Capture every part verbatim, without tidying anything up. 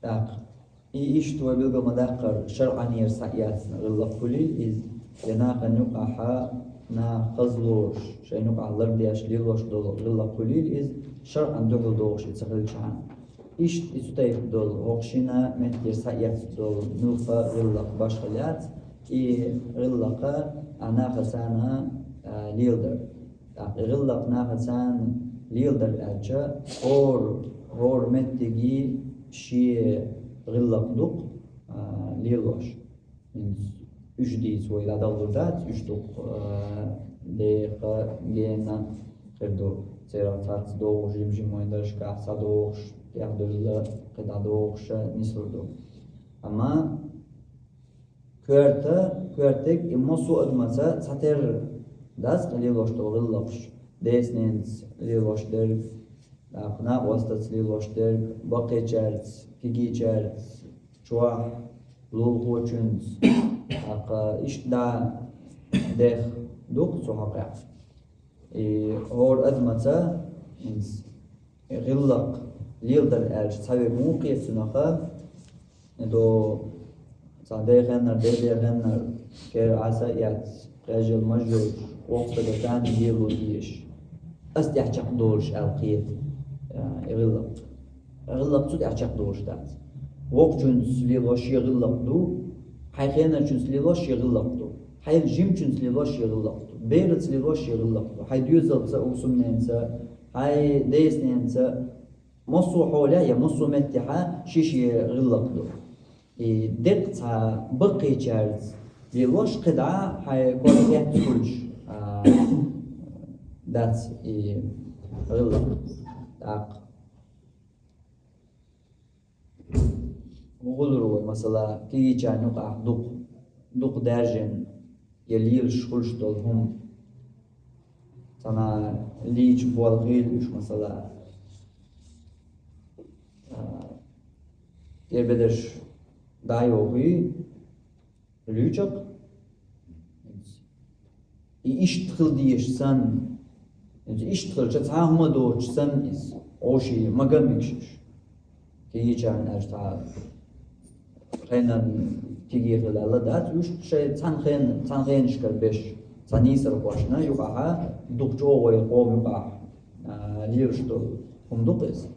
ТӀаккха и иштта вай билгал ма даккхара, шарӀанера схьаэцна гӀиллакх хулийла иза, я нахана юкъахьа, наха хазлуш, шайна юкъахьа лардеш, лелош долу гӀиллакх хулийла иза, шарӀан дуьхьал догӀуш и ца хилчахьана. Иштта и цу тайпа долу, хӀокху шина меттера схьаэцна долу муьлхха гӀиллакх башхалла яц, и гӀиллакха а нахаца а леладар. ТӀаккха и гӀиллакх нахаца а леладар аьлча, хӀора, хӀора меттиге шен гӀиллакх ду-кх, а, лелош. ХӀинца уьш дийца вай дӀадалур дац, уьш ду-кх, а, деха, гена хир ду. Церан цхьацца догӀуш, жим-жим вайн даржашкахь схьадогӀуш, тӀехдевлла, кхидӀа догӀуш нислур ду. Амма коьрта, коьртаниг и массо а адамаца цхьатерра дац-кх лелош долу гӀиллакхаш, децненца лелош дерг, тӀаккха накъостаца лелош дерг, баккхийчаьрца, кегийчаьрца, чохь, лулахочуьнца, тӀаккха иштта дӀа дех ду-кх цу хьокъехь. И хӀора адамаца хӀинца гӀиллакх леладар аьлча, цхьа верг муха кхета цунах, и до цхьа дехеннар, дедехеннар, кера Ӏаса а эцна, кхежал мажош, воккха стага царна лело дезаш, ас тӀехь чекхдолуш аьлла кхета, а, и гӀиллакх. ГӀиллакх цу тӀехь чекхдолуш дац. Воккхачуьнца лелош шен гӀиллакх ду, хьайн хенарчуьнца лелош шен гӀиллакх ду, хьайн жимачуьнца лелош шен гӀиллакх ду, бераца лелош шен гӀиллакх ду, хьайн доьзалца, хӀусамненца, хьайн децненца, массо а хьолехь я массо а меттехьа шен-шен гӀиллакх ду. И деккъа цхьа баккхийчаьрца лелош кхидӀа хьайн кор эцна хуьлуш, а, дац и гӀиллакх. ТӀаккха хӀун хуьлур вай, масала, кегийчарна юкъахь дукха, дукха даьржина я лелаш хуьлуш долу хӀума. Цхьана лийча болу хилла уьш, масала, а, тӀе бедарш дӀайохий, луьйчакх. И иштта хила дезаш санна, иштта хилча, цхьа а хӀума доцуш санна иза, Ӏоший мага мегаш уьш. Кегийчарна аьлча, цхьа хенан кегий хила аьлла дац, уьш шайн цхьана хен-, цхьана хенашкара беш, цхьа нийсархошна юкъахьа, дукха чӀогӀа вай къоман юкъахь, а, лелаш долу хӀума ду-кх иза.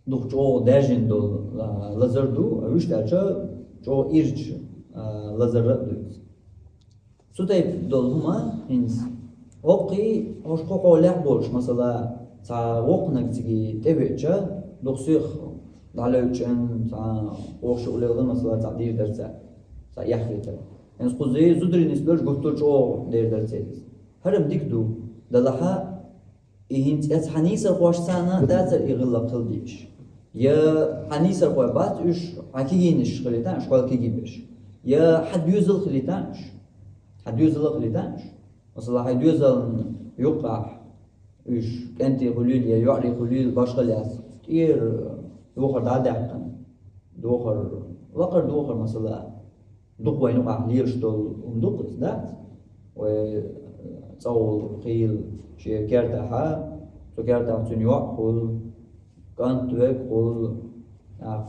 Дукха чӀогӀа даьржина долу, а, лазар ду, а, вуьшта аьлча, чӀогӀа ирча, а, лазар а ду иза. Цу тайпа долу хӀума хӀинца. ХӀокхий, хӀокху хьолехь болуш, масала, цхьа воккханиг цига тӀевеача, дукха сиха дӀалевча, цхьа воккхачу улелла, масала, цхьа дийр дара цара, цхьа эхь хетара. ХӀинца кхузий зударий нисбелча гуттар а чӀогӀа дийр дара цара иза. ХӀара-м дика ду, делахь а, и хӀинца эцу хьан нийсархошца а дацара и гӀиллакх хила дезаш. Я хьан нийсархой бац уьш, хьан кегийнаш хилийтахь уьш, хьол кегий берш. Я хьан доьзал хилийтахь уьш. Хьан доьзал хилийтахь уьш. Масала, хьайн доьзална юккъехь уьш кӀентий хуьлийла я йоӀарий хуьлийла, башхалла яц. ТӀера духар дӀа а даьккхина. Духар, лакхара духар, масала, дукха вайна юкъахь лелаш долу хӀума ду-кх иза, дац? Вай цӀа волу хийла шен кертахьа, цу кертахь цуьнан йоӀ хуьлу, кӀант верг хуьлу, нах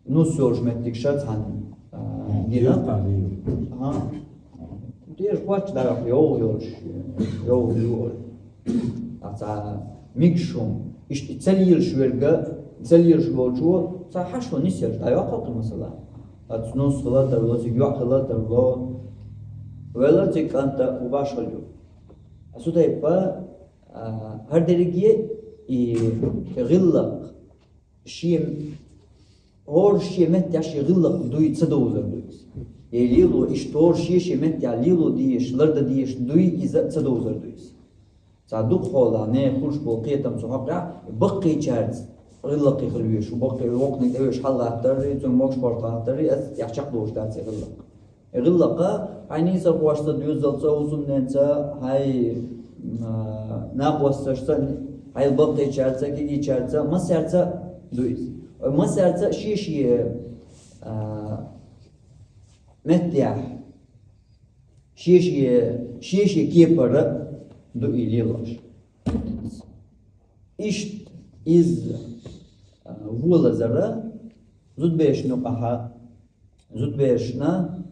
нус йолуш меттиг ша цхьаьна, а, гина. Ага. Дера кхоччуш дӀаваьккха йовха йолуш, йовха ю. Ткъа цхьа мегаш хӀума. Иштта и ца лелаш верг, ца лелаш волчо, цхьа хьашт хӀума нисъелча дӀайоккху-кх, масала. Ткъа нус хила а тарло, цига йоӀ хила а тарло. Велар цига кӀант а, башхалла ю. Цу тайпа, а, хӀара дерриге и гӀиллакх шен, хӀора шен меттехь шен гӀиллакх дуй ца довзар ду иза. Я лело, иштта хӀора шен-шен меттехь лело дезаш, лардан дезаш дуй иза а ца довзар ду иза. Цхьа дукха хьолахь нехан хуьлуш болу кхетам цу хьокъехь, баккхийчаьрца гӀиллакхе хила везаш, баккхий воккханиг тӀевеш хьалагӀаттаррий, цуьнан могуш-пхьарс гӀаттаррий, аса тӀехь чекхдолуш дац и гӀиллакх. И гӀиллакха хьайн нийсархошца, доьзалца, хӀусамненца, хьайн, а, накъосташца, хьайн баккхийчаьрца, кегийчаьрца, массаьрца ду иза. Массаьрца шен-шен, а, меттехь, шен-шен, шен-шен кепара ду и лелош. Иштта иза, а, Волазара, зудберашна юкъахьа, зудберашна,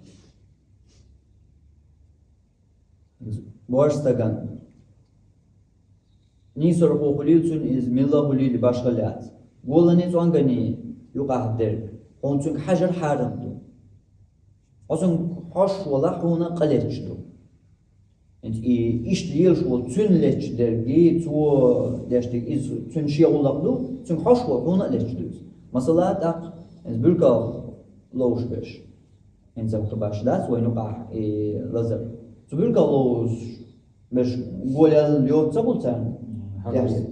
божа стаган. Нийсархо хулийла цунна из, мила хулийла башха лаьца. Голани цӀонгани юкъахь дерг. Хьуна цуьнга хьажар хьарам ду. Хьо цуьнга хьожаш валахь, хьуна къа леташ ду. ХӀинца и иштта лелаш волу цуьнан леташ дерг, цо деш дерг, иза цуьнан шен гӀуллакх ду, цуьнга хьожаш волу хьуна а леташ ду иза. Масала, тӀаккха иза буьркалх ловш берш. ХӀинца хӀокху баш дац вайн юкъахь и лазар. Цу буьркалх ловш берш голел йоцу ца хуьлу царна? Хьан Яхьъя.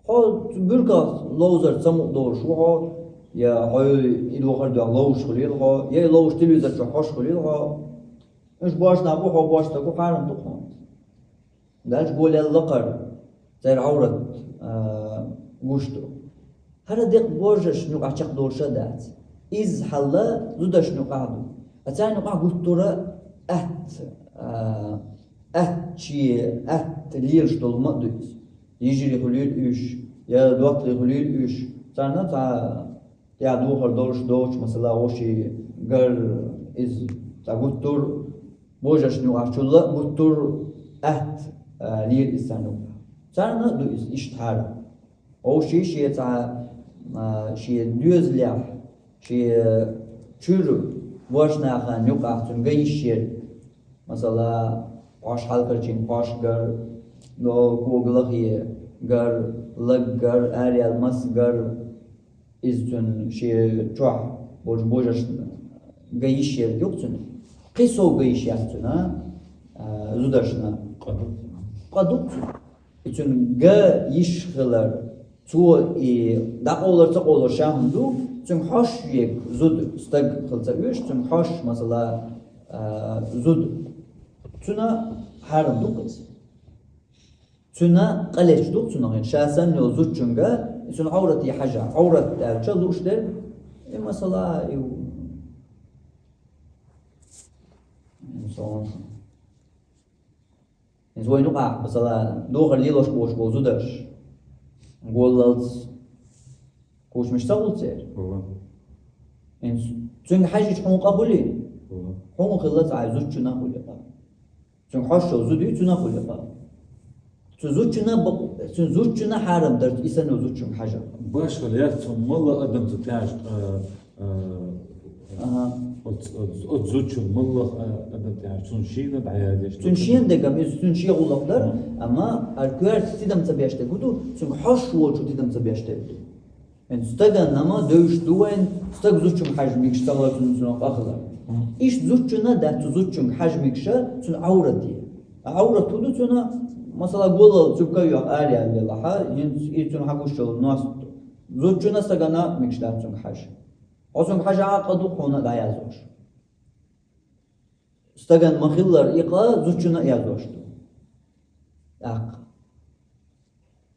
Хьо цу буьркалх ловзар ца мукъадолуш ву хьо, я хьо и духар дуьхьа ловзуш хуьлийла хьо, я и ловзуш телевизор чу хьожуш хуьлийла хьо. Уьш божнах бу хьо, божа стаг ву, хьарам ду хьуна. Дальше голел лакхара, церан Ӏоврат, а, гуш ду. ХӀара декъа божаршна юкъахь чекхдолуш а дац. Изза хьалла зударшна юкъахь а ду. Ткъа царна юкъахь гуттара а атта, а, аттаче, атта лелаш долу ма а ду иза. Йижарий хуьлийла уьш, я доттагӀий хуьлийла уьш. Царна цхьа тӀехь духар долуш доцуш, масала, вовшийн гар, иза цхьа гуттар а, божаршна юкъахь чулла а гуттар а атта, а, лела иза царна юкъахь. Царна а ду иза иштта хьарам. Вовшийн шен цхьа, а, шен доьзалехь, шен чуьра божнахана юкъахь цуьнан ган йиш ерг. Масала, хьош хьалкарчийн хьош гар, до кога лахе гар, лаг гар, араяьлла мас гар, иза цуьнан шен чохь болчу божаршна ган йиш ерг ю-кх цуьнан. Кхин сов ган йиш яц цуьнан, а, зударшна. Къа ду. Къа ду цуьнан. И цуьнан ган йиш хилар, цо и дӀакъовлар ца къовлар ша хӀума ду, цуьнга хьожуш верг зуда, стаг хила ца оьшу, цуьнга хьожуш, масала, а, зуда. Цуьнан хьарам ду иза. Цуьнан къа леташ ду цунах, ша санна йолу зудчуьнга, и цуьнан Ӏоврате хьажа. Ӏоврат аьлча лууш дерг, и масала, и, и сон. Иза вайн юкъахь, масала, духар лелош болуш болу зударш, голлалц кучамаш ца хуьлу церан? Хуьлу. Иза цуьнга хьаьжча хьуна къа хуьлий? Хуьлу. Хьуна хилла цхьа зудчунна хуьлу къа. Цуьнга хьожуш йолу зуда ю, цунна хуьлу къа. Цу зудчунна бакъ-, цуьнан зудчунна хьарам дара, и санна йолу зудчуьнга хьажа. Башхалла яц, цунна мала адам ца тӀаьхьаш, а, а, Ага. Оц-, оц-, оцу зудчун маллах а адам тӀехь, цунна шена дӀаяздеш ду. Цунна шена дегам, иза цунна шен гӀуллакх дара, Мгм. Амма ара коьрта тидам ца беш дерг хӀун ду, цуьнга хьожуш волчо тидам ца беш дерг ду. ХӀинца стагана ма девзаш ду вайн, стаг зудчуьнга хьажа мегаш ца хилар, цунна, цунах къа хилар. Мгм. Иштта зудчунна дац цу зудчуьнга хьажа мегаш, цуьнан Ӏоврате. А Ӏоврат хӀун ду цуьнан, масала, голлалц цуьнга кайоьхна араяьлла лелахь, хӀинца и цуьнан хьагуш йолу ност. Зудчунна, стагана мегаш дац цуьнга хьажа. Хьо цуьнга хьажахь а къа ду хьуна дӀаяздеш. Стагана ма-хиллара и къа зудчунна а яздеш ду. ТӀаккха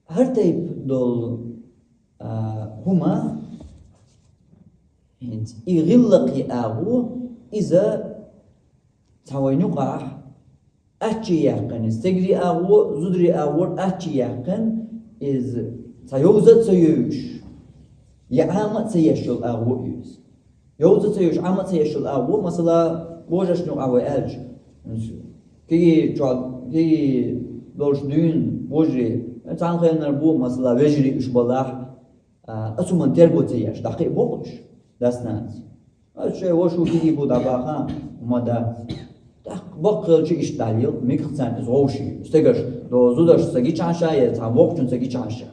хӀара тайпа долу, а, хӀума, хӀинца и гӀиллакхе агӀо, иза цхьа вайн юкъахь ачче яьккхина, стегарий агӀо, зударий агӀор ачче яьккхина, иза цхьа йовза а ца йовзуш, я Ӏама а ца еш йолу агӀо ю иза. Йовза а ца йовзуш, Ӏама а ца еш йолу агӀо, масала, божаршна юкъахь вай аьлча, кегий чохь, кегий долуш дуьйна божарий, цхьана хенара бу, масала, вежарий уьш балахь, а, аса хӀуманна терго ца еш, дӀакхиа боху уьш, дас-нанас. Аса шайн ваша кегий бу дӀабаха, хӀума дац. ТӀаккха баккхалча иштта дӀалела, мегаш царна иза вовшийн, стегарш, до зударш ца гичахьа ша, я цхьа воккхачун ца гичахьа ша.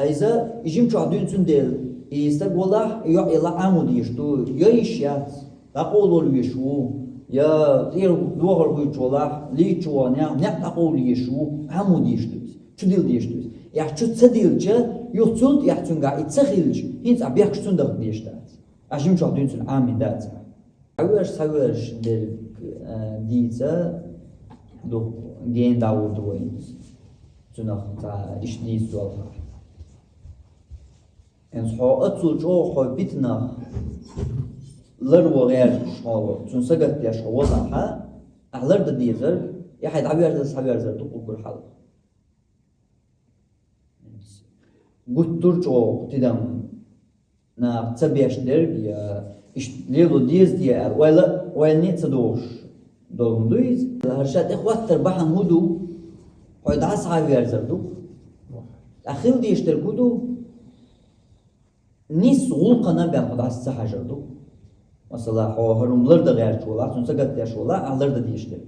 Иза, и жимчохь дуьйна цундела, и стаг валахь, йоӀ елахь Ӏамо дезаш ду, я йиш яц, дӀакъовлавала везаш ву, я тӀера дохар хуьйцуш валахь, лийча вахана, некъ дӀакъовла езаш ву, Ӏамо дезаш ду иза, чудилла дезаш ду иза. Ахь чу ца диллча, юха цул тӀаьхьа цуьнгахь и ца хилча, хӀинца ахь бехкаш цунна дахка дезаш дац. Ахь жимчохь дуьйна цунна Ӏамийна дац ахь. Хьаверш, схьаверш дерг, э, дийца дукха гена дӀагӀур ду вайна. Цунах цхьа иштта дийца долу хьан. ХӀинца хьо оццул чӀогӀа хьо питанах ларван гӀерташ хьо, цунна сагатдеш хьо валахь, ахь лардан дезарг, я хьайн дӀаверзар, схьаверзар ду уггар хьалха. гуттар чӀоагӀа тидам нах ца беш дерг, я иштта лело деза те аьлла, ойла, ойлане а ца догӀуш долу хӀума ду иза. ХӀара ша тӀехӀоттар бахьана хӀун ду? Хьо дӀасахьаверзар ду. Ткъа хила дезаш дерг хӀун ду? Нийса гӀуллакхана бен хьо дӀаса ца хьажар ду. Масала, хьо хӀара хӀума лардан гӀерташ волахь, цунна сагатдеш волахь, ахьа лардан дезаш дерг.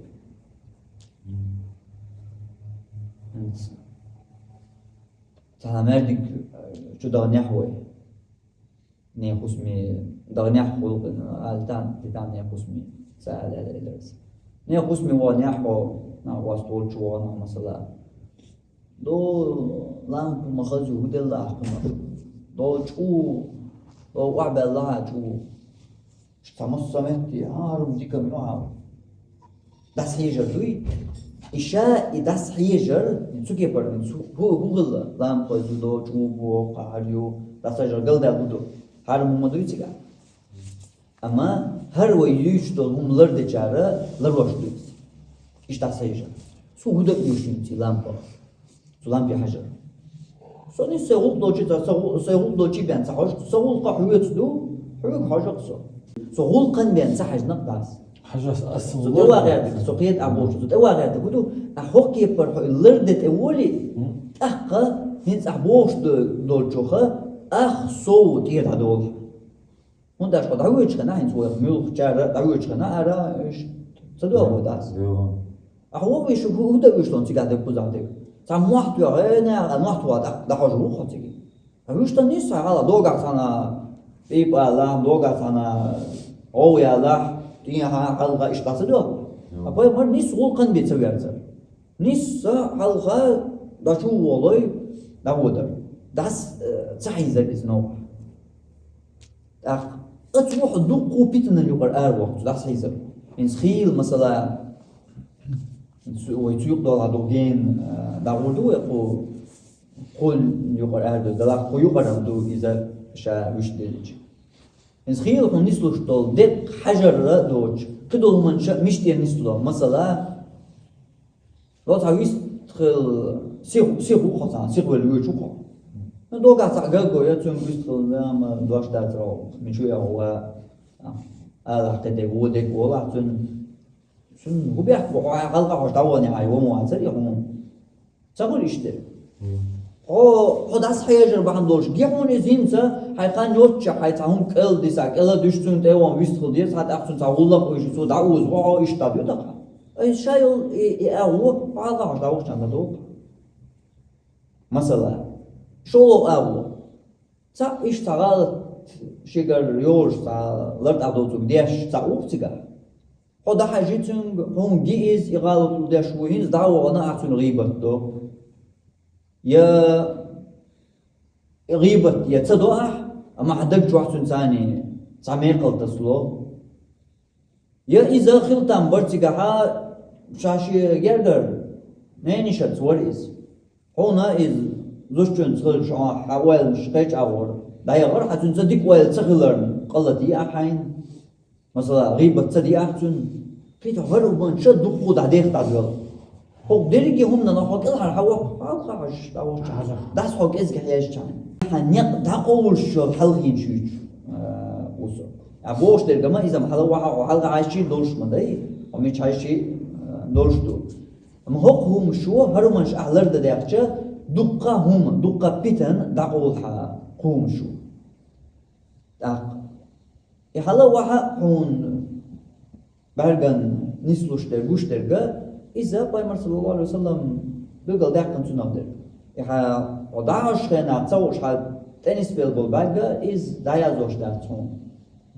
ХӀинца цхьа маьждиг чу даханехь вай. Нехан хӀусаме даханехь гӀуллакх, ала тан, титан нехан хӀусаме, ца ала, ала, ала. Нехан хӀусаме ваханехь хьо, нах вац, тхула чу вахана, масала. До лампа ма хаза ю, хӀун делла ахь кхунах? До чӀу, до охьабаьлла ахь чӀу. Цхьа массо а метте, хӀара хӀума дика ма ю хьан. ДӀасахьежар дуй? И ша и дӀасахьежар, цу кепара, цу хӀу-, хӀун хилла, лампа хаза ю, до чӀу бу, кхахьар ю, дӀасахьежар галдаьлла хӀун ду? ХӀара хӀума ма дуй цигахь? Амма хӀара вай юьйцуш долу хӀума лардечара ларош ду иза. Иштта дӀасахьежар. Цо хӀун дан оьшу хӀинца и лампа? Цу лампе хьажар. Со нийса сайн гӀуллакх долчу, ца, ца гӀу-, сайн гӀуллакх долчу бен ца хьожу, сан гӀуллакх хьоьца ду, хьоьга хьожу-кх со. Со гӀуллакхан бен ца хьаьжна-кх дас. Хьажа ас, ас со гӀуллакх тӀевагӀаьрдиг, со кхета ахь бохучу, со тӀевагӀаьрдиг хӀун ду? Ахь хӀокху кепара хьо и лардан тӀе волий, тӀаккха хӀинца ахь бохуш до-, долчуха, ах, со тӀера дӀадолу. ХӀунда аьлча хьо дӀавоьдучу хенахь, хӀинца вайх муьлххачара дӀавоьдучу хенахь, ара уьш ца дуьйху дас. Ахьа вовши хӀу-, хӀу дан вуьш тхуна цигахь дерг кхузахь дерг? Цхьа мотт тоьхна, а мотт ван дӀа-, дӀахьожур ву хьо цига. Ткъа вуьш тхуна нийса хьан хьала догахь цхьана пӀипӀ ала, догахь цхьана гӀовгӀа ялахь, тӀехьа, хьалха иштта ца дуьйху? Ткъа пайхамар нийса гӀуллакхан бен ца верзар. Нийса хьалха дӀачу а волой, дӀаводар. ДӀас, э, ца хьийзар иза новкъахь. ТӀаккха оцу вохьа дуккха питанан юкъара аравохуш дӀасахьийзар. ХӀинца хийла, масала, цу-, вай цу юкъа долахь ду ген, а, дӀагӀур ду вай кху, кху юкъара арадо, далахь кху юкъара ду иза ша вуьшта делча. ХӀинца хийла хьуна нислуш долу декъа хьажарра доцуш, кхидолу хӀуманаш мишта нисло, масала, Ло цхьа вистхила сих, сих ву хьо цхьа, сихвелла воьдуш ву хьо. Ну, догахь цхьа гагго я, цуьнга вистхила, ма, дош дац, о, мичу я, ва, а, алахь кхидерг, вон дерг волахь цуьнан. Цуьнан хӀун бехк бу, хьо хьайн хьалха хьожуш дӀавахана хьайн вон вацара и хьуна. Ца хуьлу иштта? Хьо, хьо дӀасахьежар бахьана долуш, гихьуна иза хӀинца, хьайн хан йоцча, хьайн цхьа хӀума кӀел диса, кӀела дуьш цуьнан тӀе вон вистхила деза, хьан тӀаккха цуьнан цхьа гӀуллакх вуьйш, цо дӀа а уза, хьо, хьо иштта дӀа дуьту хьан. Ай, ша йолу и, и агӀо, хьо хьалха хьожуш дӀавахча дан догӀу. Масала, шолгӀа агӀо. Цхьаъ иштта цхьа гӀалат шигара йолуш цхьа лартӀахь доцург деш цхьаъ ву-кх цигахь. Хьо дӀахьажи цуьнга, хьуна ги иза, и гӀалат лур деш ву, хӀинца дӀа а вахана ахь цуьнан гӀийбат до. Я гӀийбат, я ца до ахь, амма хьан даг чохь цуьнан царний цхьа мекхал тасало. Я иза хила там бара цигахьа, ша шен гергара ненишаца вара иза. Хьуна иза зудчуьнца хилча, хьан ойланаш кхечу агӀор дӀаяхара, хьан цуьнца дика ойла ца хиларна, къа ла дийа ахь хьайна. Масала, гӀийбат ца дийа ахь цуьнан. Кхин хӀара хӀуманаш дуккха дӀадеха дӀадоьлху. ХӀокху дерриге хӀуманна хьо кӀелхьара хьан воккху, хьалха хьожуш дӀавахча. Дас хьо кӀезиг хьежча. Хьан некъ дӀакъовлуш йолу хьалхийна шуьйчу, а, усу. А бохуш дерг ма иза ма хьала вахьа, хьо хьалха хьаьжчий долуш ма дай, хьо мича хьаьжчий, а, долуш ду. Амма хӀокху хӀуманаш, хӀара хӀуманаш ахь лардан даьхча, дуккха хӀума, дуккха питана дӀакъовла хьан кху хӀуманаш. ТӀаккха и хьала вахьа хьуна бӀаьрган нислуш дерг, гуш дерга, иза пайхамар, саллаллаху Ӏалайхи ва саллам, билгал даьккхина цунах дерг. И хьан хьо дӀахьожуш хенахь ца хууш хьан тӀенисбелла болу бӀаьрга, иза дӀаяздеш дац хьуна.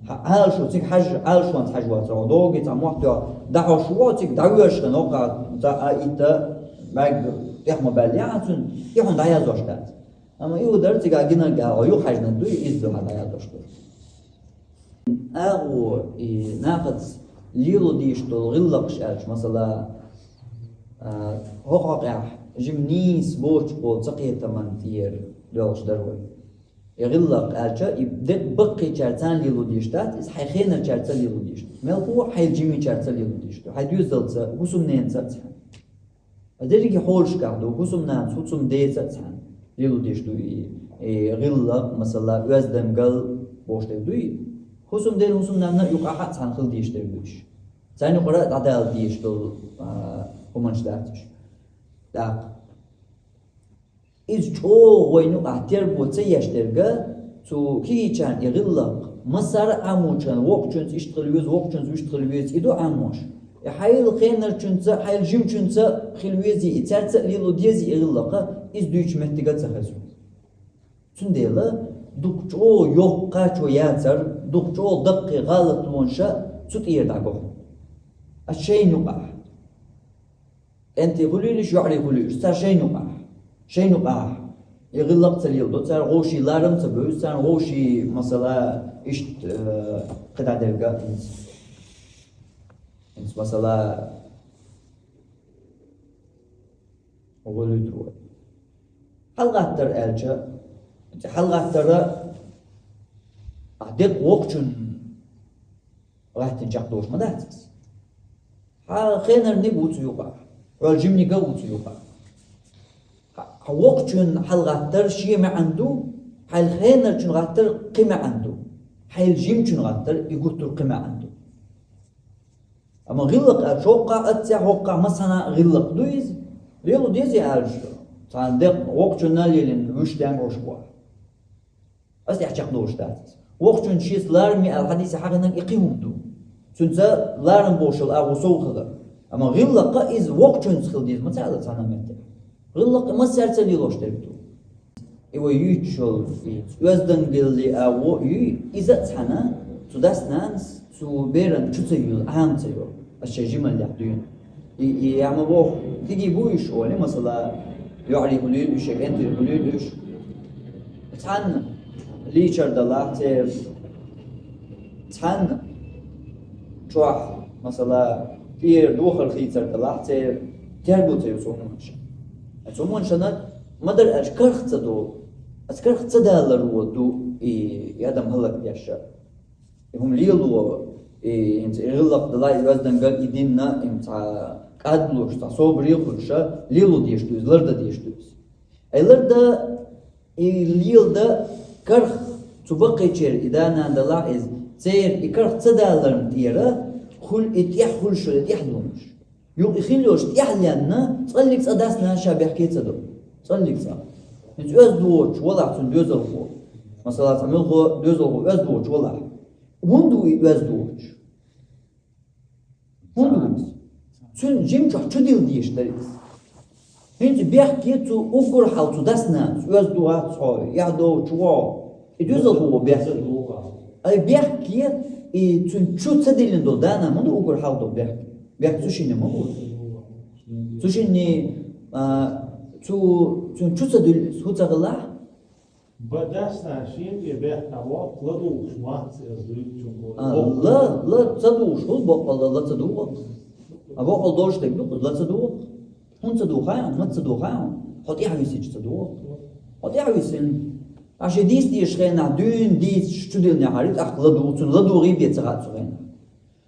Хьан Ӏалашо цига хьажа, Ӏалашонца хьажа вац хьо, доги цхьа мотт йо, дӀахьожуш ву хьо цига, дӀавоьжуш хенахь, хьан цхьа а итта бӀаьрг тӀехь ма баьлла яхьа цуьнан, и хьуна дӀаяздеш дац. Амма и хӀу дара цига гинарг а, хьо юха хьаьжнарг дуй, иза ду хьан дӀаяздеш дерг. АгӀо, и нахаца лело дезаш долу гӀиллакхаш аьлча, масала, а, хӀокху хьокъехь жима нийса боцуш болу цакхетаман тӀера доьлхуш дара вай. И гӀиллакх аьлча, и декъа баккхийчаьрца лело дезаш дац, иза хьайн хенарчаьрца лело дезаш ду. Мелхо хьайн жимачаьрца лело дезаш ду, хьайн доьзалца, хӀусамненца а цхьаьна. Дерриге хьолашкахь ду, хӀусамнанца, хӀусамдеца а цхьаьна лело дезаш ду и Э, гӀиллакх, масала, оьздангалла бохуш дерг дуй? ХӀусамден, хӀусамнана юкъахь а цхьаьна хила дезаш дерг дуй уьш. Царна юкъара а дӀадала дезаш долу, а, хӀуманаш дац уьш. ТӀаккха иза чӀогӀа вайна юкъахь терго ца еш дерг, цу кхечарна и гӀиллакх, массара а Ӏамочарна, вокхучуьнца иштта хила веза, вокхучуьнца вуьшта хила веза, и ду Ӏамош. И хьайла кхенарчуьнца, хьайла жимачуьнца хила везий, и цаьрца а лело дезий и гӀиллакх, иза дуьйцучу меттиге а ца хеза. Цундела дукха чӀогӀа йоккха кхачо яцара, дукха чӀогӀа даккхий гӀалатлонаш цу тӀера дӀагӀо. Ас шайна юкъахь. КӀентий хуьлийла уьш, йоӀарий хуьлийла уьш, цара шайна юкъахь. Шайна юкъахь. И гӀиллакх ца леладо, цара вовшийн ларам ца бевза, царна вовшийн, масала, иштта, э, кхидӀа дерг а, хӀинца. ХӀинца, масала, гӀо луьйтур вай. ХьалагӀаттар аьлча, хьалагӀаттара, а, декъа вокхучун гӀаттина чекхдолуш ма дац иза. Хьан хенарниг ву цу юкъахь, хьол жимниг а ву цу юкъахь. Хьан вокхучун хьалагӀаттар шен маьӀна ду, хьайла хенарчун гӀаттар кхин маьӀна ду, хьайла жимачун гӀаттар и гуттар кхин маьӀна ду. Амма гӀиллакх аьлча, хӀоккхахь, аццехь, хӀоккхахь, массанхьа а гӀиллакх ду иза. Лело дезий аьлча, цхьана декъа вокхучунна лелийна вуьш даьнна гӀуш бохьа. Ас тӀехь чекхдолуш дац иза. Вокхучун шеца ларам ю аьлла хьадисехь хьахийнарг и кхин хӀума ду. Цуьнца ларам бохуш йолу агӀо сов хилар. Амма гӀиллакх а иза вокхучуьнца хила деза ма ца аьлла цхьана а меттехь. ГӀиллакх а массаьрца лелош дерг ду. И вай юьйцуш йолу и оьздангаллин агӀо а юй, иза а цхьаьна цу дас-нанас цу берана чу ца юьллу, Ӏама ца йо, ас шайн жималлех дуьйна. И, и, я ма боху, дигий бу уьш олий, масала, йоӀарий хуьлийла уьш, я кӀентий хуьлийла уьш. Цхьаьна лийчар далахь церан, цхьаьна чохь, масала, тӀера духар хийцар далахь церан, терго ца йо цу хӀуманашна. Цу хӀуманашна ма-дарра аьлча карах ца до, аса карах ца далар вон ду и адам хӀаллакдеш. И хӀума лело, и хӀинца и гӀиллакх далахь, и оьздангалла, и дин а, и цхьа кӀадлуш, цхьа собаре а хуьлуш, лело дезаш ду иза, лардан дезаш ду иза. Ай лардан, и лелдан карах цу баккхийчеран и да-нана далахь иза, церан и карах ца даларна тӀера хуьлу и тӀехь хуьлуш йолу и тӀаьхьалонаш. Юха и хилла йолуш тӀаьхьаленна, цкъа а цкъа дас-нанас ша бехке ца до. Цкъа а цкъа. ХӀинца оьзда воцуш валахь цуьнан доьзалхо. Масала, цхьа муьлхха доьзалхо оьзда воцуш валахь. ХӀунда ву и оьзда воцуш? ХӀунда ву иза? Цуьнан жимчохь чу дилла дезаш дара иза. ХӀинца бехке цу уггар хьалха цу дас-нанас, оьзда вац хьо, яхь доцуш ву хьо. И доьзалхо ву бехке. Ай бехке, и цуьнан чу ца диллина долу да-нана ма ду уггар хьалха долу бехке. Бехке цу шинна ма бу. Цу шинна, а, цу, цуьнан чу ца дуьллу иза, хӀун ца хилахь? Ба дас-нана шен тӀе бехке воккху ладугӀуш вац иза дуьйцучуьнга. А, ла, ла ца дугӀуш хуьлу боккъалла, ла ца дугӀу. А боккъалла долуш дерг ду, ла ца дугӀу. ХӀунда ца дугӀу хаьий хьуна, маца ца дугӀу хаьий хьуна? Хьо тӀаьхьависича ца дугӀу. Хьо тӀаьхьависина. Ткъа шен дийца дезачу хенахь дуьйна дийцича чу диллинехь а, тӀаккха ладугӀу, цунна ладогӀий бен ца хаьа цу хенахь.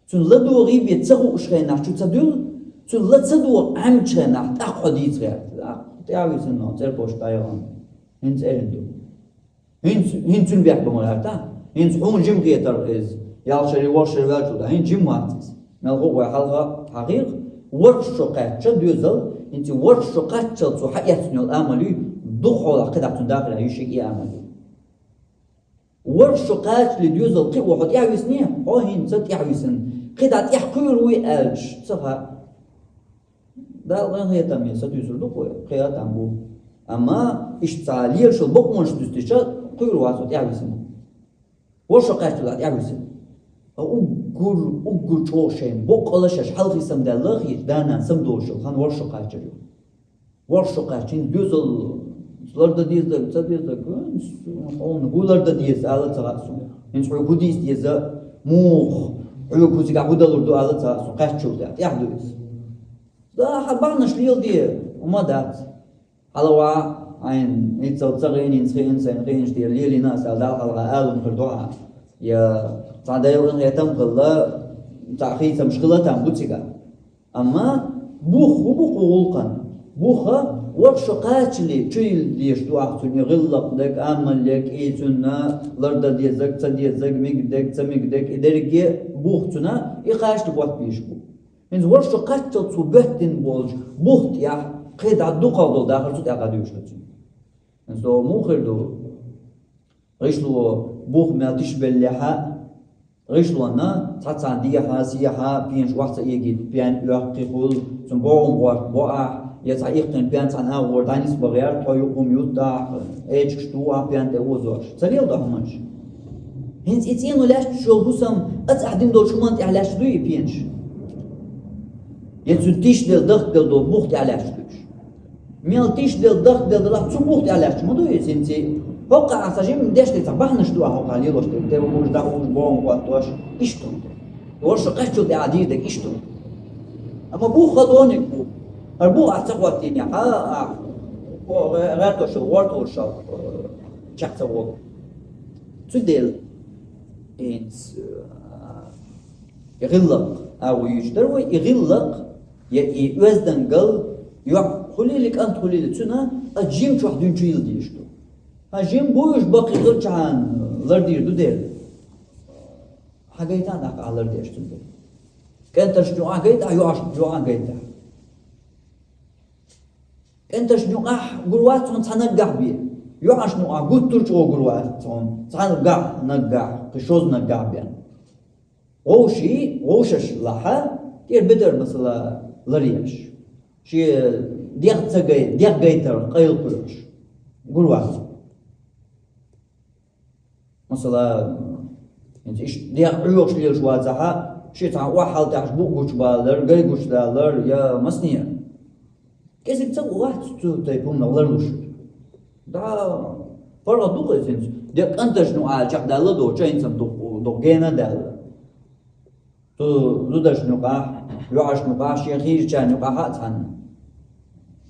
Цунна ладогӀий бен ца хууш хенахь чу ца дуьллу, цунна ла ца догӀу Ӏемачу хенахь, тӀаккха хьо дийца гӀерта. ТӀаьхьависина, цӀерпошка дӀаяхана. ХӀинца эрна ду. ХӀинца, хӀинца цуьнан бехк бан ма гӀерта. ХӀинца хьуна жима хетара иза. Ялх шаре, ворхӀ шаре ваьллачул тӀаьхьа хӀинца жима вац иза. Мел хууш вай хьалха хьахийра, ворхӀ шо кхаьчча доьзал, хӀинца ворхӀ шо кхаччалц цо хьаэцна йолу амал юй, дукха хьолахь кхидӀа цунна дахарехь ю шиъ и амал юй. ВорхӀ шо кхачале доьзал кхио хьо тӀаьхьависиний, хьо хӀинца тӀаьхьависина. КхидӀа тӀаьхьа кхуьур вуй аьлча, ца хаьа. Дала къинхетаме сатуьйсур ду-кх вай, кхиа а там бу. Амма иштта цхьа лелаш йолу бакъонаш дуьстича, кхуьур вац хьо тӀаьхьависина. ВорхӀ шо кхаччале тӀаьхьависина. Уггар, уггар чӀогӀа шайна боккъалла шаьш хьалха самадаьлла а хеташ, да-нана самадолуш йолу хан ворхӀ шо кхачар ю. ВорхӀ шо кхаьчча, хӀинца доьзал лардан деза дерг, ца деза дерг, хьуна хӀун лардан деза ала ца хаьа суна. ХӀинца хьоьга хӀун дийца деза, муха, хьоьга хӀун цигахь хӀун далур ду ала ца хаьа суна. Кхаьччул тӀаьхьа, тӀаьхьа ду иза. Да, хьан бахьанаш леладе, хӀума дац. Хьала ваха, хьайна, хӀинццалц ца гӀийна, хӀинца гӀийна, сайна гӀийначу тӀера лелийна аса аьлла, Далла хьалха ала хӀума хир ду хьан. Я цхьа Делан къинхетам а хилла, цхьа хийцамаш хилла там бу цигахь. Амма бух хӀун бу кху гӀуллакхан? Буха ВорхӀ шо кхачале чу йилла дезаш ду ахь цунна и гӀиллакх дерг, амал дерг, и цунна лардан дезарг, ца дезарг, мегаш дерг, ца мегаш дерг, и дерриге бух цунна, и кхачале ботт беш бу. ХӀинца ворхӀ шо кхаччалца цо боьттина болча бух тӀехь кхин дӀа дукхагӀа дола дахар цу тӀехь дӀадуьйш ду цунна. ХӀинца муха хир ду? ГӀишло бух мел тишбеллехь, гӀишлонна цхьацца дехьа, сехьа, пенаш охьа ца эгийта, пен оьккхий хул, цунна богӀам гӀорта бо ахь, я цхьа иккхина пен цхьана агӀор дӀанисбан гӀерта, тхо юкъ хӀума ютта ахь, эчигаш ту ахь пен тӀе озош. Ца леладу хӀуманаш. ХӀинца и цӀено лаьтташ йола хӀусам, ацӀахь дина долча хӀуманна тӀехь лаьтташ дуй и пенаш? Я цу тишделла, дахкаделла долу бух тӀехь лаьтташ дуй уьш? Мел тишделла, дахкаделла делахь, цу бух тӀехь лаьтташ ма ду иза хӀинца. ХӀокхахь ахь цхьа жимма деш дерг цхьа бахьанаш ду ахь хӀокхахь лелош дерг, тӀе вугӀуш, дӀавугӀуш, богӀам хӀоттош, иштта хӀума ду. ВорхӀ шо кхаччале тӀехь дийр дерг иштта хӀума ду. Амма бух ха дониг бу. ХӀара бух ахь ца хӀоттийна, хьа, ахь, гӀе-, гӀертош йолу, гӀортор шал, э, чекх ца волу. Цундела, хӀинца, э, и гӀиллакх агӀо юьйцуш дара вай, и гӀиллакх, я и оьздангалла, йоӀ хуьлийла, кӀант хуьлийла, цуьнан а жима чохь дуьйна чу йилла дезаш ду. Хьан жима буй уьш баккхий хилчахьана лардийр ду дела? Хьан гайта а нах ахь лардеш цундела? КӀентаршна юкъахь гайта ахь, йоӀашна юкъахь гайта ахь? КӀентаршна юкъахь гур вац хьуна цхьа наггахь бен. ЙоӀашна юкъахь гуттар а чӀогӀа гур вац хьуна цхьа наггахь, наггахь, кхин шозза наггахь бен. Вовший, вовшаш лахьа, тӀера бедар, масала, ларъеш. Шен дегӀ ца гай-, дегӀ гайтар къайла кхуьуш. Гур вац. Масала, хӀинца иштта дегӀ Ӏоьхуш лелаш вацахьа, шен цхьа охьа хьалтаьхьаш букъ гучубалар, гай гучудалар, я масне. КӀезиг ца вац цу тайпа хӀуманах ларлуш. Да, паргӀат ду-кх иза хӀинца. Де кӀанташна юкъахь чекхдалла доцуш, хӀинца дукха, дукха гена а даьлла. Цу зударшна юкъахь, йоӀашна юкъахь, шен хийрачарна юкъахь а цхьаьна.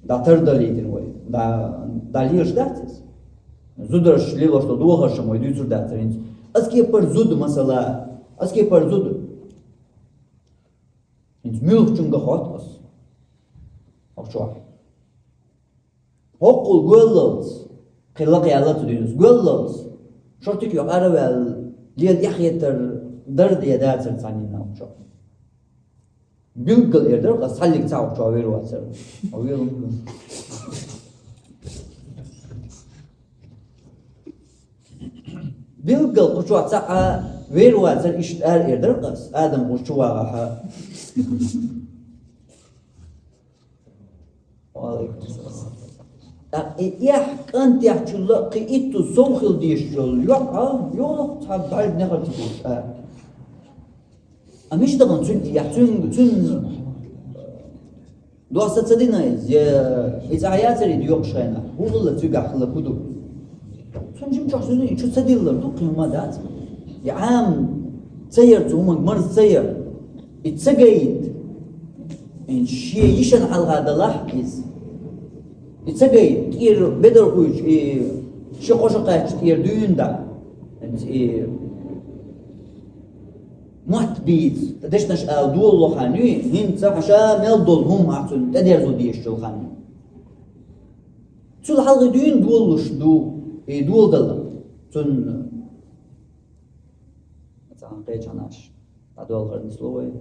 ДӀатардалийтина вай. ДӀа-, дӀалелаш дац иза. Зударша лелош долу дохаршна вай дуьйцур дацара хӀинца. Аса кепара зуда, масала, аса кепара зуда. ХӀинца муьлххачуьнга хотта аса. Хьо чохь. ХӀоккхул гоьллалц, кхин лакхаяьлла ца дуьйна аса, гоьллалц, шортик йоккха ара а ваьлла, лела эхь хетар дара де дацара цхьаннена хьо чохь. Билггал эр дара, аса цхьаллиг цхьа хьо чохь вер вацара. Хьо вер ву. Билггал кху чохь цхьа а вер вацара, иштта ара эр дара аса, Адам гӀуш чу вагӀахьа. Ва алейкум салам. ТӀаккха и эхь кӀантехь чулла кхин итту сов хила дезаш йолу йоӀ, а, йолах цхьа бӀаьрг нехар ца гуш, а. А мича дахана цуьнан и эхь, цуьнан, цуьнан доса ца дина иза, я и цӀахь яцара и доькъуш хенахь, хӀун хилла цигахь хилла хӀун ду? Цунна жимчохь цуьнан и чу ца диллар ду, кхин хӀума дац. И Ӏама ца яр цу хӀуманга, марз ца яр. И ца гайта. И шен йишина хьалха далахь иза. И ца гайта, тӀера бедар хуьйцуш, и ши-кхо шо кхаьчча тӀера дуьйна дӀа. И мотт бийца, дешнаш ала долало хан юй, хӀинца хьан ша мел долу хӀума ахь цунна тӀедерзо дезаш йолу хан юй. Цул хьалхе дуьйна долалуш ду, и доладала. Цунна цхьана кхечанаш дӀадолхар нисло вай.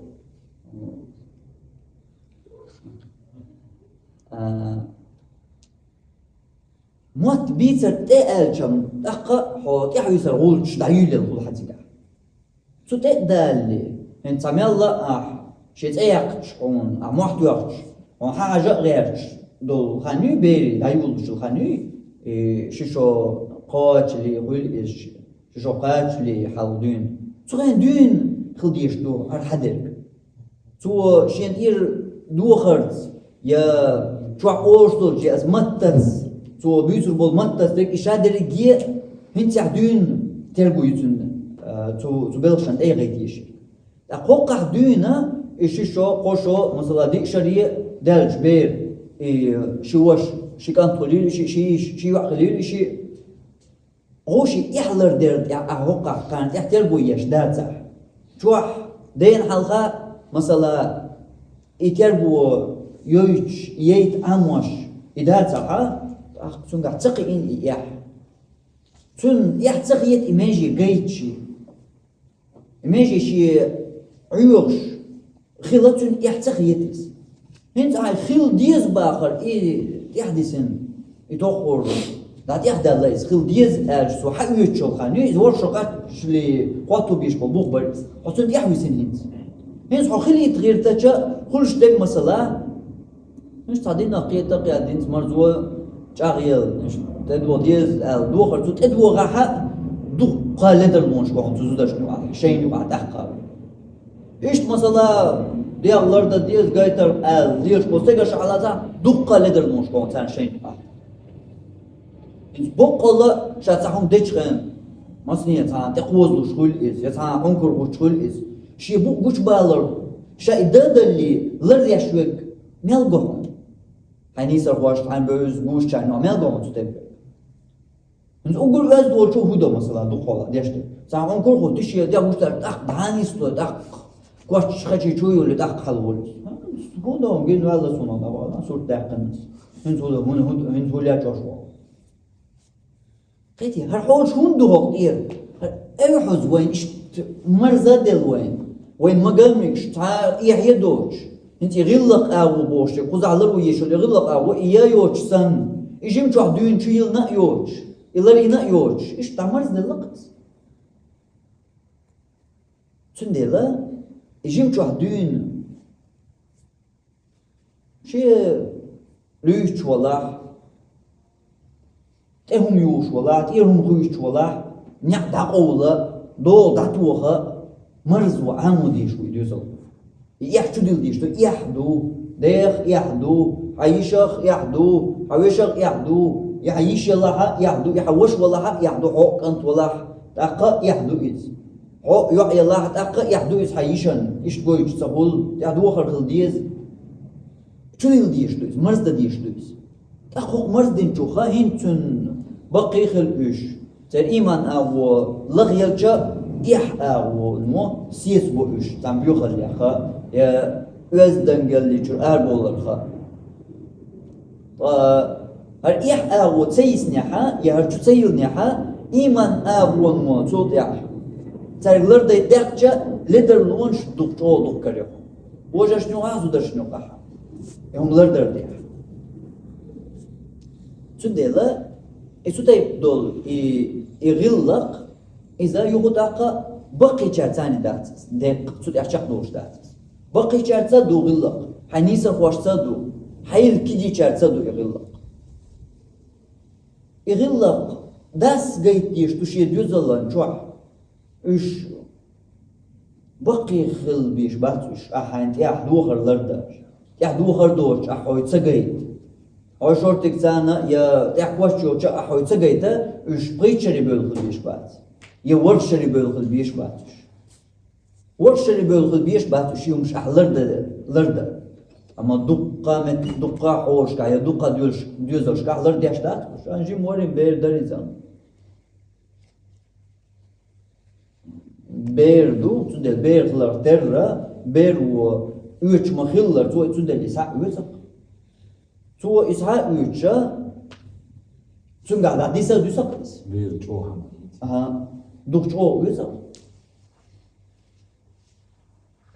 А, мотт бийцар тӀе аьлчам, тӀаккха хьо тӀаьхьавийсар гӀулчаш дӀаюьйлаелла хуьлу хьан цигахь. Цу тӀе а далале, хӀинца цхьа мел а ахь, шен цӀе яьккхача хьуна, ахь мохь тоьхча, хьуна хьан хьажа а гӀерташ долу хан юй, берий дӀаюллуш йолу хан юй, и ши шо кхачале хуьлу иза, ши шо кхачале хьалха дуьйна. Цу хенахь дуьйна хила дезаш ду хӀара хьан дерг. Цо шен тӀера дохарца, я чохь олуштолчу я аса маттаца, цо буьйцур болу маттаца дерг и ша дерриге а хӀинцехь дуьйна терго ю цуьнан, а, цу, цу белхашна тӀе яхийта еза. ТӀаккха хӀокхахь дуьйна и ши шо, кхо шо, масала, диъ шаре даьллачу бер, и ши ваша, ши кӀант хуьлийла и ши, ши йиша, ши йоӀ хуьлийла и ши. Вовший эхь лардер тӀехь ахь хӀокхахь кхарна тӀехь терго еш дацахь. Чохь дена хьалха, масала, и терго йойтуш, яйта Ӏамош, И дацахьа, цунгахь ца кхиийна и эхь. Цунна эхь ца хета и меже гайта шен. И меже шен Ӏоьхуш хила цунна эхь ца хета иза. ХӀинца хьай хила деза бахар и тӀехьдисина, и тоххур, дӀа тӀехдаьлла иза, хила деза аьлча, цо хьаоьцуш йолу хан ю иза, ворхӀ шо кхаччале хӀотто беш болу бух бара иза. Хьо цунна тӀехь висина хӀинца. ХӀинца хьо хилийта гӀертача, хуьлуш дерг масала, иштта цхьа динах кхета а кхиадинца марзо чӀагӀъелла, иштта тӀедогӀа деза аьлла дохар, цу тӀедогӀахьа дуккха ледарлонаш боху цу зудашна юкъахь, шайна юкъахь тӀаккха. Иштта масала, дегӀ лардан деза, гайтар аьлла, лелаш бо стегаш хьалаза, дуккха ледарлонаш боху царна шайна юкъахь. Иза боккъалла ша цхьа хӀума дечу хенахь, масане цхьана тӀекхозалуш хуьлу иза, я цхьана Ӏункар гӀуттуш хуьлу иза. Шен букъ гучубалар, ша и дан далле, лардеш верг мел го хьуна? Хьайн нийсархошна, хьайн бевза гушчарна мел го хьуна цу тӀе верг? ХӀинца уггар оьзда волчо хӀун до, масала, дукхахьолахь деш дерг? Цхьана Ӏункар гӀутту, шен дегӀ гуш дара, тӀаккха дӀа нисдо, тӀаккха коч хачий чу йолу, тӀаккха хьалаволу. ХӀун до, гина ваьлла суна, дӀавала, сурт даьккхина ас. ХӀинца хӀун до, хӀун, хӀун, хӀинца хӀун лечкъош ву? Кхетий, хӀара хьолаш хӀунда ду хӀокху тӀера? ХӀара эвхьаза вайна иштта марза а делла вайна. Вайна ма-гарра мегаш, цхьа а эхь а доцуш. ХӀинца и гӀиллакх агӀо бохуш дерг, кхузахь ларъян езаш йолу и гӀиллакх агӀо, и ян йоцуш санна, и жима чохь дуьйна чу йиллина а йоцуш, и ларйина а йоцуш, иштта дӀа марзделла-кх иза. Цундела и жима чохь дуьйна шен луьйчу валахь, тӀе хӀума юхуш валахь, тӀера хӀума хуьйцуш валахь, некъ дӀакъовла, догӀа дӀатоха, марзо Ӏамо дезаш ву и доьзал. И эхь чу дилла дезаш ду, эхь ду, дех эхь ду, хьан йишах эхь ду, хьан вешах эхь ду, и хьан йиш ялахь а эхь ду, и хьан ваша валахь а эхь ду, хьо а кӀант валахь, тӀаккха а эхь ду иза. Хьо а йоӀ ялахь, тӀаккха а эхь ду иза хьан йишан, иштта гойтуш ца хуьлу, тӀаьхьа дохар хила деза. Чу йилла дезаш ду иза, марздан дезаш ду иза. ТӀаккха хӀокху марздинчуха хӀинца цуьнан баккхий а хила уьш. Церан ийман агӀо лахъелча, эхь агӀоно сецабо уьш, цхьана боьхаллеха, я оьздангалличуьра арабовларха. Ткъа хӀара эхь агӀо ца йиснехьа, я хӀара чу ца йиллинехьа, ийман агӀоно цул тӀаьхьа цаьрга лардай даьккхича, ледарлонаш дукха чӀогӀа дукха карайо. Вожаршна юкъахь, зударшна юкъахь. И хӀума лардар тӀехь. Цундела, и цу тайпа долу, и, и гӀиллакх, иза юха тӀаккха баккхийчаьрца а дац иза, деккъа, цу тӀехь чекхдолуш дац иза. Баккхийчаьрца а ду гӀиллакх, хьайн нийсархошца а ду, хьайна кегийчаьрца а ду и гӀиллакх. И гӀиллакх дас гайта дезаш ду шен доьзалан чохь. Уьш баккхий хила безаш бац уьш, ахь хьайна тӀехь дохар лардан. ТӀехь дохар доцуш ахь хьой ца гайта. Хьой шортиг царна я тӀехь коч йолча ахь хьой ца гайта, уьш пхийтта шаре бевлла хила безаш бац. Я ворхӀ шаре бевлла хила безаш бац уьш. ВорхӀ шаре бевлла хила безаш бац уьш, и хӀумаш ахь лардан, лардан. Амма дуккха а мет-, дуккха а хьошкахь я дуккха а доьзалш-, доьзалшкахь лардеш дац уьш. Ан жима варийн бер дара иза. Бер ду, цундела бер хиларх терра, бер ву оьцуш ма-хиллара, цо и цундела и схьа а оьцу-кх. Цо и схьа а оьцуша, цуьнгахь дӀа диса а дуьсу-кх иза. Бер чӀогӀа хьан. Аха, дукха чӀогӀа оьцу-кх.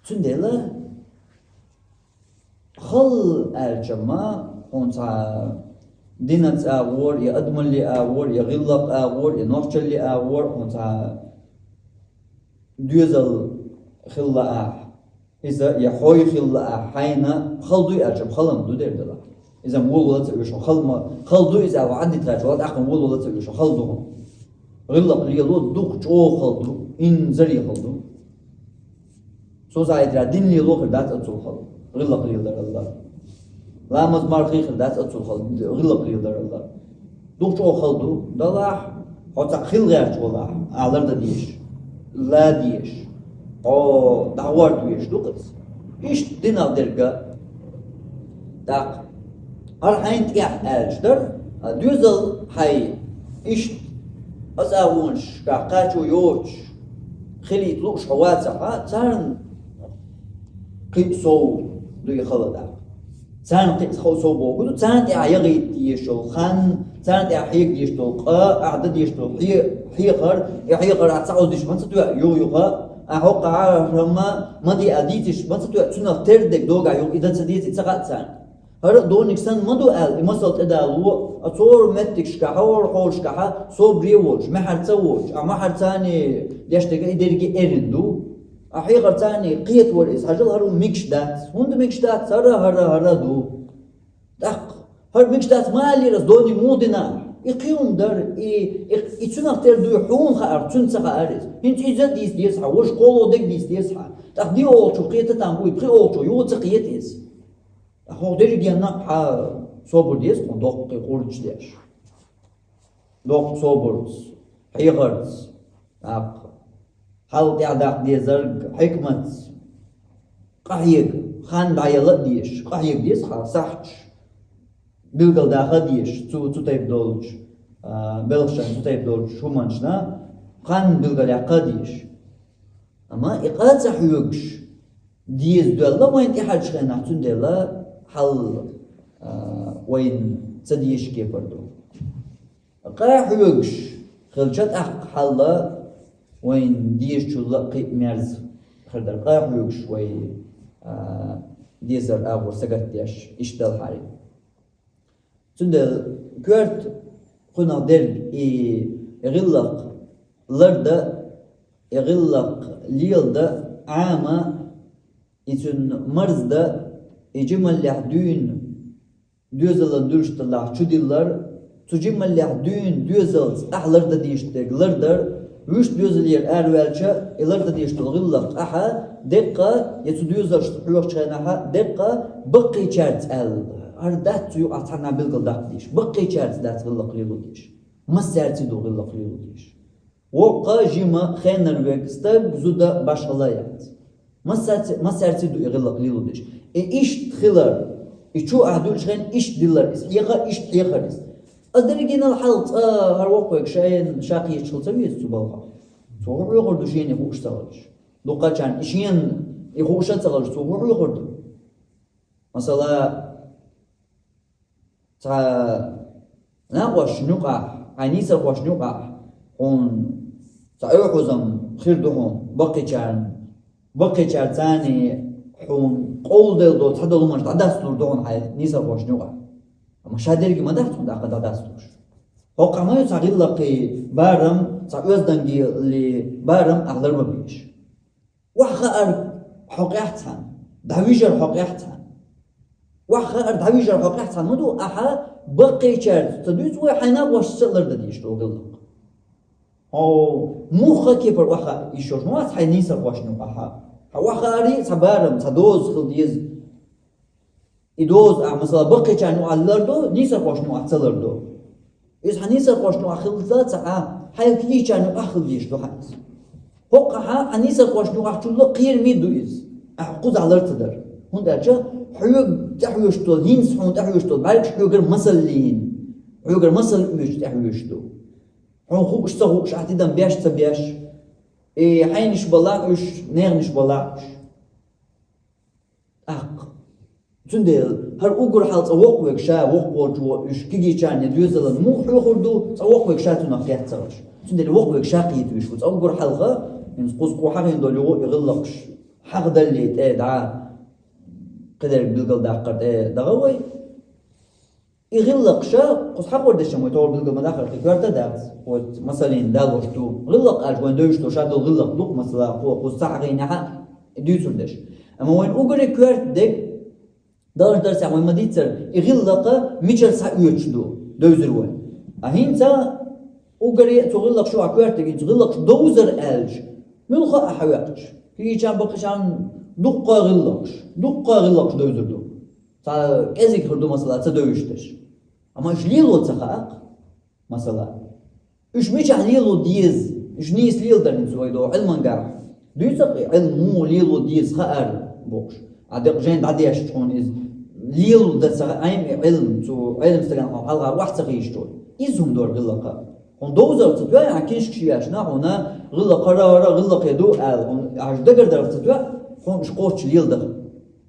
Цундела хала аьлча ма, хьуна цхьа динан цӀа а гӀора, я адамалле а гӀора, я гӀиллакх а гӀора, я нохчалле а гӀора, хьуна цхьа доьзал хилла ахь. Иза я хьой хилла ахь, хьайна хала дуй аьлча, хала ма ду дер дала. Иза волавала ца оьшу, хала ма, хала ду иза аьлла, Ӏадда тӀе гӀерташ вала, тӀаккха волавала ца оьшу, хала ду хьуна. ГӀиллакх лело дукха чӀогӀа хала ду, инзаре хала ду. Цо зӀайтара дин лело хир дац оццул хала, гӀиллакх леладарал. Ламаз, марха хир дац оццул хала, гӀиллакх леладарал. Дукха чӀогӀа хала ду, далахь, хьо цхьа хила гӀерташ валахь, ахь лардан дезаш, ладан дезаш, хьо дӀагӀорта везаш ду-кх иза. Иштта динах дерг а. ТӀаккха хӀара хьайна тӀехь аьлча дара, а доьзал хьайн иштта ацӀагӀонашкахь кхачо йоцуш хилийта лууш хьо вацахь, царна кхин а сов ду и хала даккха. Царна кхин а хов сов боху ду, царна тӀехь яхийта дезаш долу хан, царна тӀехь хьега дезаш долу къа, ахь дан дезаш долу хье-, хьехар, и хьехар ахь ца Ӏовдуш ма ца тоьа, юха-юха, ахь хӀокху хьарам ма де а дийциш ма ца тоьа, цунах тера дерг догахь юха и дан ца деза, и ца хаьа царна. ХӀара а дониг санна ма ду аьлла, и масал тӀедало, а цхьа меттигашкахь, хӀора хьолашкахь, собаре а волуш, маьхьарца а волуш, а маьхьарцане деш дерг и дерриге а эрна ду. А хьехарцане кхетавар иза, хьажал, хӀара ву мегаш дац. ХӀунда мегаш дац? ХӀара, хӀара, хӀара ду. ТӀаккха хӀара мегаш дац ма аллера, аса дониг муха дина? И кхин хӀума дара, и, и, и цунах тера дуй хьуна хаьара, цуьнан ца хаьара иза. ХӀинца иза а дийца деза хьан, важа кхоло дерг дийца деза хьан. ТӀаккха диъ олучух кхета там бу, и пхи олучух юха ца кхета иза. ТӀаккха хӀокху дерригенна а хьан собар деза хьуна, доккхий къурдаш деш. Доккха собарца, хьехарца, тӀаккха хьал тӀаьхьадаккха дезарг хьикматца, къахьега, хан дӀаяла а дезаш, къахьега деза хьан сахьташ, билгалдаха а дезаш, цу, цу тайпа долчу, а, белхашна, цу тайпа долчу хӀуманашна хан билгалъяккха а дезаш. Амма и къа ца хьоьгуш деза доьлла вайна тӀаьхьарчу хенахь, цундела хьал, а, вайна ца дезаш кепара ду. Къа хьоьгуш хилча, тӀаккха хьал вайна дезачул а кхин а мерза хир дара. Къа хьоьгуш вай, а, дезар агӀор сагатдеш иштта далахьара. Цундела коьрта кхунах дерг и гӀиллакх лардан, и гӀиллакх леладан, Ӏама, и цуьнан марздан, и жималлехь дуьйна доьзалан дуьрста лахь чудиллар, цу жималлехь дуьйна доьзалца ахь лардан дезаш дерг лардар, вуьшта доьзалера араваьлча, и лардан дезаш долу гӀиллакх ахьа деккъа, я цу доьзалшца хьоьхучу хенахьа деккъа баккхийчаьрца аьлла, хӀара дац цу юкъахь цхьанна билгал даккха дезаш, баккхийчаьрца дац гӀиллакх лело дезаш. Массаьрций ду гӀиллакх лело дезаш. Воккха, жима, хенара верг, стаг, зуда, башхалла яц. Массаьрций, массаьрций ду и гӀиллакх лело дезаш. И иштта хилар, и чу ахь дуьллучу хенахь иштта диллар иза, хьеха а иштта хьехар иза. Ас дерригенал хьалха цкъа хӀара воккхавега шайна ша кхеташ хила ца веза цу балхах. Цо хӀун хьоьхур ду шена и хууш ца хилча? Дуккхачарна и шена и хууш а ца хилча, цо хӀун хьоьхур ду? Масала, цхьа накъошна юкъахь, хьайн нийсархошна юкъахь хьуна цхьа оьгӀазалла хир ду хьуна, баккхийчарна, баккхийчара царна хьуна къовладелла долу цхьадолу хӀуманаш дӀадасталур ду хьуна хьайн нийсархошна юкъахь. Амма ша дерриге ма дац хьуна тӀаккха дӀадасталуш. ХӀокхахь ма ю цхьа гӀиллакхе барам, цхьа оьздангалле барам ахь лар ма беш. Охьахаар хьокъехь цхьаьна, дӀавижар хьокъехь цхьаьна. Охьахаар дӀавижар хьокъехь цхьаьна ма ду, ахьа баккхийчаьрца ца дуьйцу вай хьайн накъошца а лардан дезаш долу гӀиллакх. Хьо муха кепара охьахаа йиш йолуш ма вац хьайн нийсархошна юкъахь. Хьан охьахааре цхьа барам, цхьа доза хила деза. И доза ахь, масала, баккхийчарна юкъахь лардо, нийсархошна юкъахь ца лардо. Иза хьан нийсархошна юкъахь хилла ца Ӏа, хьайн кегийчарна юкъахь хила дезаш ду хьан иза. ХӀокхахьа хьан нийсархошна юкъахь чулла кхераме ду иза. Ахь кхузахь лар ца дара. ХӀунда аьлча хьоьга тӀехьоьжуш долу, хӀинца хьуна тӀехьоьжуш долу бӀаьргаш хьоьгара масаллин, хьоьгара масал оьцуш тӀехьоьжуш ду. Хьуна хууш ца хууш, ахь тидам беш ца беш, и хьайнаш балахь уьш, неханаш балахь уьш. ТӀаккха. Цундела хӀара уггар хьалха цкъа воккхавега ша, воккхаволчо уьш кегийчарна я доьзалан муха хьоьхур ду, цкъа воккхавега ша цунах кхетта ца хилча. Цундела воккхавега ша кхета везаш ву. Цкъа уггар хьалха, хӀинца кхуза кхо хьахийна долу югӀу и гӀиллакхаш хьахадалле тӀе дӀа, кхидерг билгалдаккхар тӀе даха вай. И гӀиллакхаш, кхуза хьахор дешна вай товр билгал ма дахара, кхин коьрта а дац. Вот, масалин, далош ду. ГӀиллакх аьлча вайн девзаш долу ша долу гӀиллакх ду-кх, масала, кхо кхуза ца хьахийнехь а дуьйцур деш. Амма вайн уггаре коьрта дерг, далош дарсехь вайн ма-дийццара, и гӀиллакх мичара схьаоьцуш ду, девзар вайн. А хӀинца уггаре цу гӀиллакхаш чу а коьрта дерг, цу гӀиллакхаш довзар аьлча, муьлха а хьаваьккхича, кхечарна, баккхийчарна дуккха гӀиллакхаш, дуккха гӀиллакхаш девзар ду. Цхьа кӀезиг хир ду, масала, ца девзаш дерш. Амма уьш лело ца хаьа-кх, масала. Уьш мичахь лело деза, уьш нийса леладар хӀинца вай догӀу Ӏилмангахь. Дуьйцу-кх и Ӏилма муха лело деза хаар бохуш. Ахь декъа жайна дӀадешча хьуна иза лело дан ца хаьа, Ӏилма и Ӏилма, цу Ӏилма стагана хьо хьалха охьа ца хиъча. Иза хӀума дара гӀиллакх. Хьуна довзар ца тоьа, ахь книшкаш яьлча, нах хьуна гӀиллакх хӀара, хӀара гӀиллакхе ду аьлла, хьуна ахь дагардарх ца тоьа, хьуна уьш кхоччуш леладар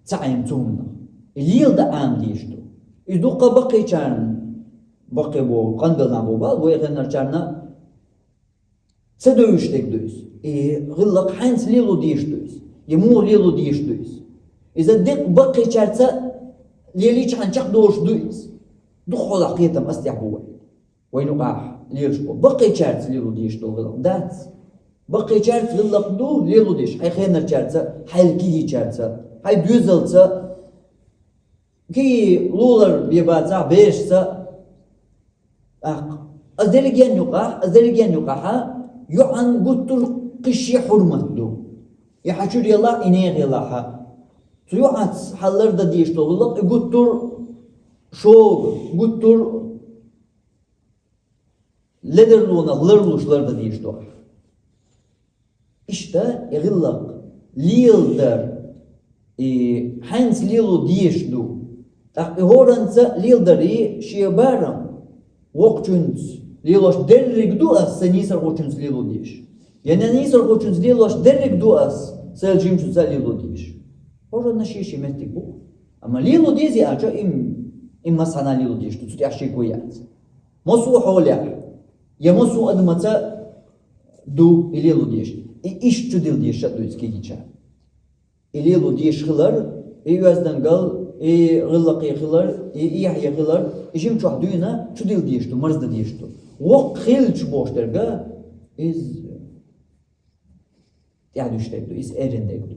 ца Ӏема цу хӀуманах. И леладан Ӏамадеш ду. И дукха баккхийчарна, баккхий бо, къанбелла нах бо бала, вай хеннарчарна ца девзаш дерг ду из. И гӀиллакх хьанца лело дезаш ду из? Я муха лело дезаш ду из? Иза деккъа баккхийчарца лелийча хьан чакхдолуш ду из? Дукха хьолахь кхетам ас тӀехь бу вай. Вайн юкъахь лелаш бу. Баккхийчарца лело дезаш долу гӀиллакх дац. Баккхийчарца гӀиллакх ду лело дезаш. Хьайн хенарчарца, хьайн кегийчарца, хьайн доьзалца, кегий лулара бен бацахь, берашца. ТӀаккха ас дерриген юкъахь, ас дерриген юкъахьа йоӀан гуттар а кхин шен хьурмат ду. И хьан чуьра елахь, и нехан елахьа. Цу йоӀаца хьан лардан дезаш долу гӀиллакх, и гуттар а шога, гуттар а ледарлонах ларлуш лардан дезаш ду ахь. Иштта и гӀиллакх леладар, и хьанца лело дезаш ду. ТӀаккха и хӀоранца леладар и шен барам. Воккхачуьнца лелош дерриг ду ас, сайн нийсархочуьнца лело дезаш. Я нан нийсархочуьнца лелош дерриг ду ас, сайн жимачуьнца лело дезаш. ХӀоранна шен-шен меттиг бу. Амма лело дезий аьлча, им, им массанхьа лело дезаш ду, цу тӀехь шеко яц. Массо а хьолехь, я массо а адамаца ду и лело дезаш. И иштта чудилла дезаш а ду иза кегийчарна. И лело дезаш хилар, и оьздангалла, и гӀиллакхе хилар, и эхье хилар, и жимачохь дуьйна чудилла дезаш ду, марздан дезаш ду. Воккха хилча бохуш дерг, иза тӀаьхьа дуьсуш дерг ду, иза эрна дерг ду.